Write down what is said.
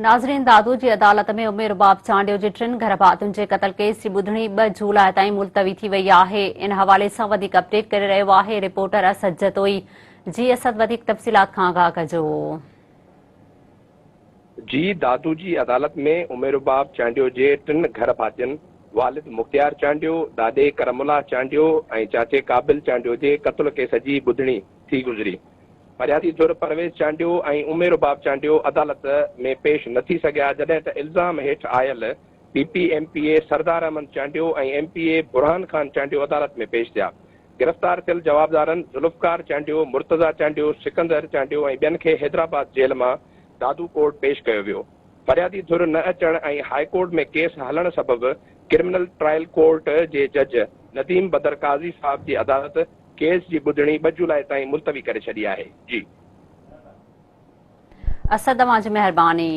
ناظرين دادو جي عدالت ۾ ام رباب چانڊيو جي ٽن گهرڀاتين جي قتل ڪيس جي ٻڌڻي 2 جولاء تائين ملتوي ٿي وئي آهي ان حوالي سان وڌيڪ اپڊيٽ ڪري رهيو آهي رپورٽر اسد جتوئي جي اسد وڌيڪ تفصيلات کان آگاهه ڪجو. جي دادو جي عدالت ۾ ام رباب چانڊيو جي ٽن گهرڀاتين والد مختيار چانڊيو، ڏاڏي ڪرم الله چانڊيو ۽ چاچي قابل چانڊيو جي قتل ڪيس جي ٻڌڻي ٿي گذري. فريادي ڌر پرويز چانڊيو ۽ ام رباب چانڊيو عدالت ۾ پيش نه ٿي سگهيا جڏهن ته الزام هيٺ آيل P P M P A Sardar Ahmed Chandio ۽ M P A Burhan Khan Chandio عدالت ۾ پيش ٿيا. گرفتار ٿيل جوابدارن ذوالفقار چانڊيو، مرتضيٰ چانڊيو، سڪندر چانڊيو ۽ ٻين کي حيدرآباد جيل مان دادو ڪورٽ پيش ڪيو ويو. فريادي ڌر نه اچڻ ۽ هاء ڪورٽ ۾ ڪيس هلڻ سبب ڪرمنل ٽرائل ڪورٽ جي جج نديم بدر قاضي صاحب جي عدالت ڪيس جي ٻڌڻي 2 جولاء تائين ملتوي ڪري ڇڏي آهي. جي. اسد اوهان جي مهرباني.